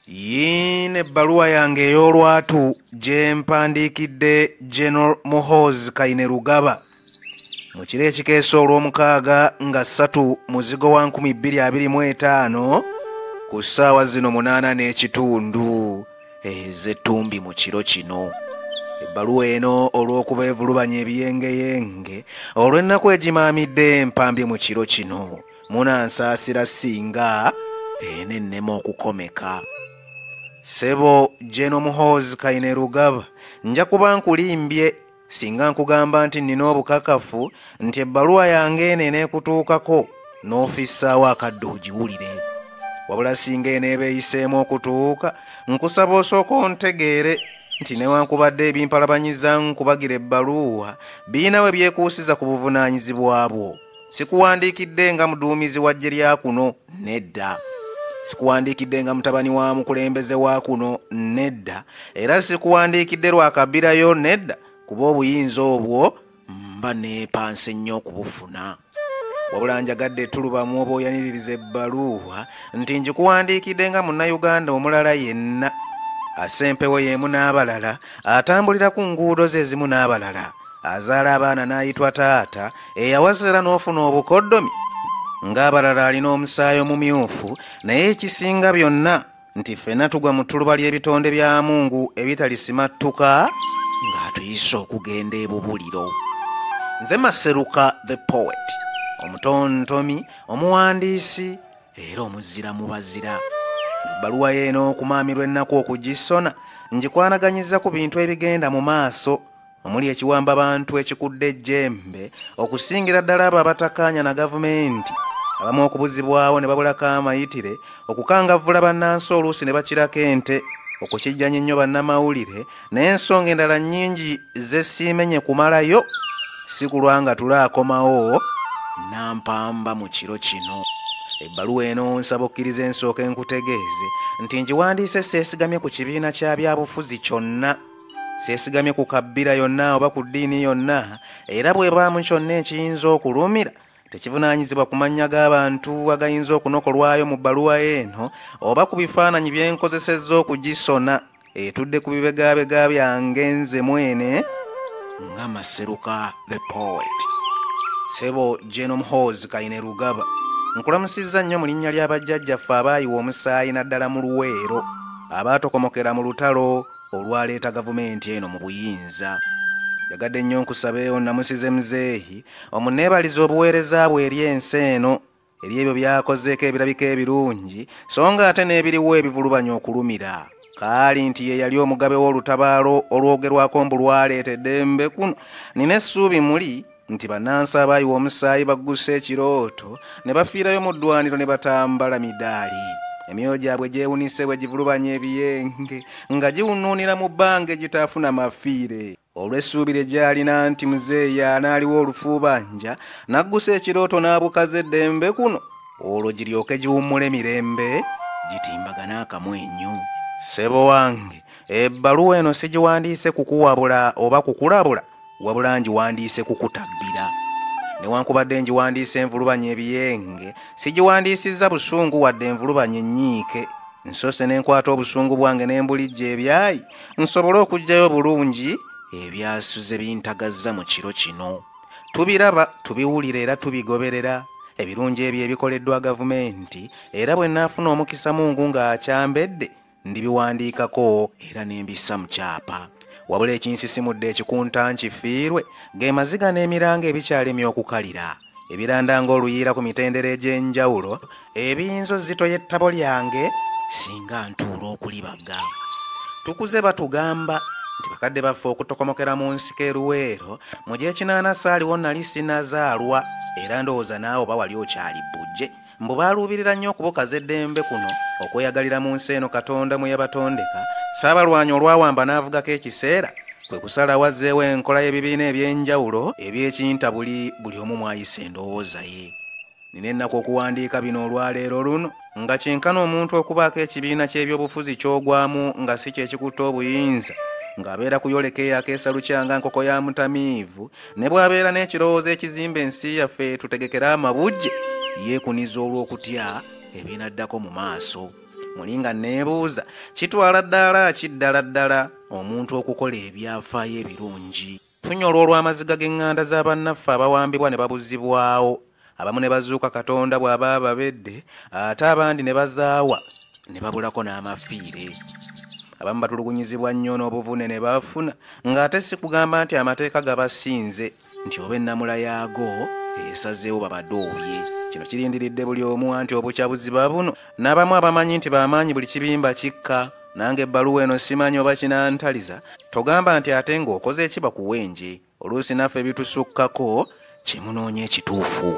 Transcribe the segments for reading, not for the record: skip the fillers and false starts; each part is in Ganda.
Yiino ebbaluwa yange ey'olwatu gye mpandiikidde General Muhoozi Kainerugaba mu kiro ekikeesa olw'omukaaga nga 3 muzigo wa 2025 ku ssaawa zino 8:15 ez'ettumbi mu kiro kino. Ebbaluwa eno olw'okuba evulubanya ebiyengeyenge olw'ennaku egimaamidde mpambye mu kiro kino, munansaasira singa enennema okukomeka. Ssebo General Muhoozi Kainerugaba, nja kuba nkulimbye singa nkugamba nti nnina obukakafu nti ebbaluwa yange eno eneekutuukako n'ofissaawo akadde ogiwulire. Wabula singa eneeba eyiseemu okutuuka, nkusaba osooka ontegeere nti newankubadde ebimpalabanyiza nkubagira ebbaluwa birina we byekuusiza ku buvunaanyizibwa bwo. Sikuwandiikidde nga muduumizi wa ggye lya kuno, nedda. Sikuwandiikidde nga mutabani wa mukulembeze wa kuno, nedda. Era sikuwandiikidde lwa kabirayo, nedda, kuba obuyinza obwo mba neepanse nnyo okubufuna. Wabula njagadde ettulubamu oba oyaniririza ebbaluwa nti ngikuwandiikidde nga munnayuganda omulala yenna asempewo y'emu n'abalala, atambulira ku nguudo ze ezimu n'abalala, azaala abaana n'ayitwa taata, eyawasa era n'ofuna obukoddomi ng'abalala alina omusaayi omumyufu, naye ekisinga byonna nti ffenna tugwa mu ttuluba ly'ebitonde bya Mungu ebitalisimattuka ng'atuyise okugenda ebubuliro. Nze Maseruka the poet, omutontomi, omuwandiisi era omuzira mu bazira. Ebbaluwa eno okumaamirwa ennaku okugisona ngikwanaganyiza ku bintu ebigenda mu maaso omuli ekiwamba bantu ekikudde ejjembe okusingira ddala abo abatakkaanya na gavumenti, abamu okubuzibwawo ne babulako amayitire, okukangavvula bannansi oluusi ne bakirako ente, okukijjanya ennyo bannamawulire n'ensonga endala nnyingi ze siimenye kumalayo, si kulwa nga tulaakomawo nampamba mu kiro kino. Ebbaluwa eno nsaba okkiriza ensooka enkutegeeze nti ngiwandiise seesigamye ku kibiina kya byabufuzi kyonna, seesigamye ku kabbira yonna oba ku ddiini yonna, era bw'ebaamu kyonna ekiyinza okulumira tekivunaanyizibwa ku mannya g'abantu agayinza okunokolwayo mu bbaluwa eno oba ku bifaananyi bye nkozesezza okugisona etudde ku bibegabega byange nze mwene nga Maseruka the poet. Ssebo General Muhoozi Kainerugaba, nkulamusizza nnyo mu linnya ly'abajjajjaffe abaayiwa omusaayi naddala mu Luweero, abaatokomokera mu lutalo olwaleeta gavumenti eno mu buyinza. Njagadde nnyo nkusabe onnamusize muzeeyi omuneebalize obuweereza bwe eri ensi eno, eri ebyo by'akozeeko ebirabika ebirungi, so nga ate n'ebiriwo ebivulubanya okulumira. Kaali nti ye yali omugabe w'olutabaalo olwogerwako mbu lwaleeta eddembe kuno. Nina essuubi muli nti bannansi abaayiwa omusaayi bagguse ekirooto ne bafiirayo mu ddwaniro ne batambala midaali. Emyoyo gyabwe gyewunise bwe givulubanya ebiyenge nga giwunuunira mu bbanga egitaafuna mafiire. Olw'essuubi lye gyalina nti muzeeyi anaaliwo olufuubanja n'aggusa ekirooto n'abukaza eddembe kuno, olwo giryoke giwummule mirembe gitimbagane akamwenyu. Ssebo wange, ebbaluwa eno sigiwandiise kukuwabula oba kukulabula, wabula ngiwandiise kukutabbira. Newankubadde ngiwandiise envulubanya ebiyenge, sigiwandiisizza busungu wadde envulubanya ennyiike. Nsose ne nkwata obusungu bwange ne mbulijja ebyayi, nsobole okuggyayo bulungi ebyasuze bintagazza mu kiro kino. Tubiraba, tubiwulira era tubigoberera. Ebirungi ebyo ebikoleddwa gavumenti, era bwe nnaafuna omukisa Mungu ng'akyambedde, ndibiwandiikako era ne mbissa mu kyapa. Wabula ekinsisimudde ekikunta nkifiirwe, ge maziga n'emiranga ebikyalemye okukalira, ebiranda ng'oluyiira ku mitendera egy'enjawulo, ebiyinza ozitoya ettabo lyange singa ntuula okulibaga. Tukuze batugamba nti bakadde baffe okutokomokera mu nsiko e Luweero mu gy'ekinaana saaliwo nali sinazaalwa, era ndowooza naawe oba wali okyali bbujje. Mbu baaluubirira nnyo okubukaza eddembe kuno okweyagalira mu nsi eno Katonda mwe yabatondeka. Ssaabalwanyi olwawamba n'avugako ekiseera kwe kusalawo azzeewo enkola y'ebibiina eby'enjawulo eby'ekintabuli buli omu mw'ayisa endowooza ye. Nina ennaku okuwandiika bino olwaleero luno nga kyenkana omuntu okubaako ekibiina ky'ebyobufuzi ky'ogwamu nga si kye kikutte obuyinza, ng'abeera kuyoleka eyo akeesalu kyanga nkoko ya mutamiivu, ne bw'abeera n'ekirowoozo ekizimba ensi yaffe tutegekere amabujje, yeekuniza olw'okutya ebinaddako mu maaso. Muli nga neebuuza, kitwala ddaala ki ddala ddala omuntu okukola ebyafaayo ebirungi? Tunyolwa olw'amaziga g'eŋŋanda z'abannaffe abawambibwa ne babuzibwawo, abamu ne bazuuka Katonda bw'aba ababedde, ate abandi ne bazaawa ne babulako n'amafiire. Abamu batulugunyizibwa nnyo n'obuvune ne bafuna, ng'ate si kugamba nti amateeka gabasinze, nti oba ennamula yaago esazeewo babadoobye. Kino kirindiridde buli omu anti obukyabuzi babuno, n'abamu abamanyi nti bamaanyi buli kibimba kikka. Nange ebbaluwa eno simanyi oba kinantaliza, togamba nti ate ng'okoze eki bakuwenje. Oluusi naffe bitusukkako kye munoonya ekituufu.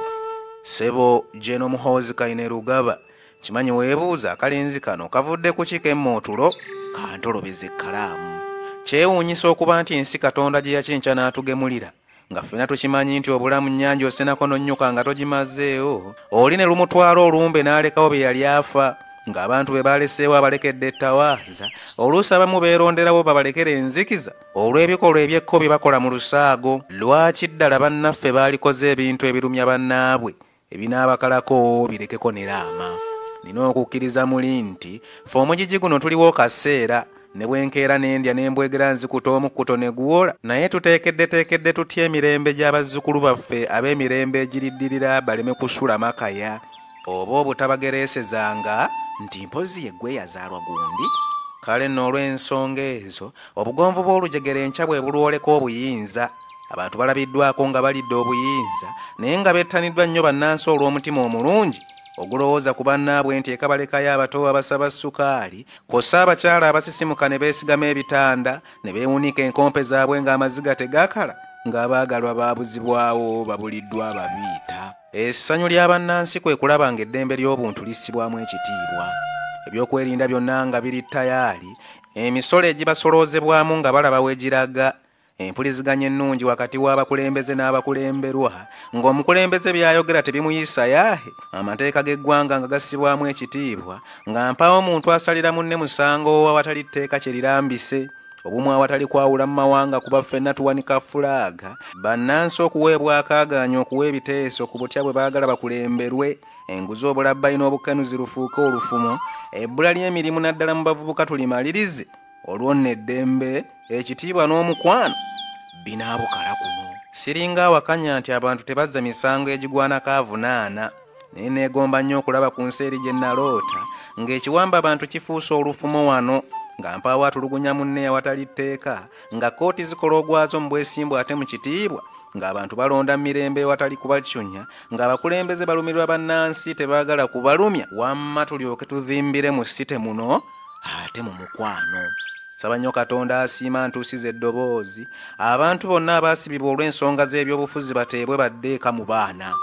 Ssebo General Muhoozi Kainerugaba, kimanyi weebuuza akalenzi kano kavudde ku ki kemma otulo kantolobeza ekkalaamu. Kyewuunyisa okuba nti ensi Katonda gye yakinca n'atugemulira, nga ffenna tukimanyi nti obulamu nnyanja osenako n'onnyuka nga togimazeewo, oli ne lumutwala olumbe n'alekawo bye yali afa, ng'abantu be baleseewo abalekedde ettawaaza. Oluusi abamu beeronderawo babalekere enzikiza olw'ebikolwa eby'ekko bye bakola mu lusaago. Lwaki ddala bannaffe baalikoze ebintu ebirumya bannaabwe ebinaabakalako birekeko ne laama? Nina okukkiriza muli nti ffe omugigi guno tuliwo kaseera, ne bwenkeera n'endya n'embwegera nzikuta omukkuto ne guwola, naye tuteekeddeteekedde tutya emirembe gy'abazzukulu baffe ab'emirembe egiriddirira baleme kusula makaya, oba obutabagereesezanga nti mpozzi ye ggwe yazaalwa gundi? Kale nno olw'ensonga ezo, obugonvu bw'olujegere enkya bwe bulwoleka obuyinza. Abantu balabiddwako nga balidde obuyinza, naye nga bettaniddwa nnyo bannansi olw'omutima omulungi ogulowooza ku bannaabwe nti ekabalekayo abato abasaba sukaali, kw'ossa abakyala abasisimuka ne beesigama ebitanda ne beewunika enkompe zaabwe ng'amaziga tegakala, ng'abaagalwa baabuzibwawo babuliddwa ababiita. Essanyu ly'abannansi kwe kulaba ng'eddembe ly'obuntu lissibwamu ekitiibwa, ebyokwerinda byonna nga biri tayaali, emisolo egibasoloozebwamu nga balaba we giraga, empuliziganya ennungi wakati w'abakulembeze n'abakulemberwa, ng'omukulembeze by'ayogera tebimuyisa yaahe, amateeka g'eggwanga nga gassibwamu ekitiibwa, nga mpaawo muntu asalira munne musango awatali tteeka kye lirambise, obumu awatali kwawula mu mawanga kuba ffenna tuwanika fulaaga, bannansi okuweebwa akaagaanya okuwa ebiteeso ku butya bwe baagala bakulemberwe, enguzi obulabbayi n'obukenuzi lufuuke olufumo, ebbula ly'emirimu naddala mu bavubuka tulimalirize, olwo nno eddembe, ekitiibwa n'omukwano binaabukala kuno. Siringa awakanya nti abantu tebazza misango egigwanako avunaana, naye neegomba nnyo okulaba ku nsi eri gye naloota ng'ekiwamba abantu kifuuse olufumo wano, nga mpaawo atulugunya munne awatali tteeka, nga kkooti zikola ogwazo mu bwesimbu ate mu kitiibwa, ng'abantu balonda mu mirembe ewatali kubacunya, ng'abakulembeze balumirwa bannansi tebaagala kubalumya, wamma tulyoke tuzimbire mu site muno ate mu mukwano. Saba nnyo Katonda asiima ntuusiza eddoboozi, abantu bonna abaasibibwa olw'ensonga z'ebyobufuzi bateebwe badde eka mu baana.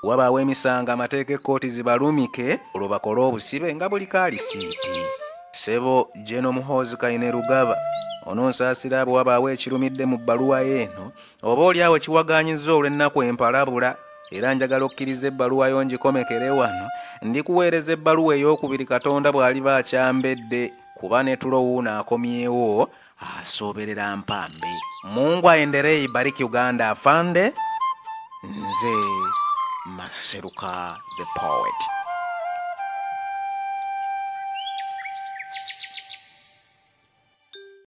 Wabaawo emisango amateeka ekkooti zibalumike olwo bakole obusibe nga buliko alisiiti. Ssebo General Muhoozi Kainerugaba, ononsaasira bwe wabaawo ekirumidde mu bbaluwa eno, oba oli awo kiwagaanyizza olw'ennaku empalabula, era njagala okkiriza ebbaluwa yo ngikomekere wano, ndikuweereza ebbaluwa ey'okubiri Katonda bw'aliba akyambedde, kuba ne tulo wuuno akomyewo asooberera mpambe. Mungu aendelee ibariki Uganda afande. Nze Maseruka the poet.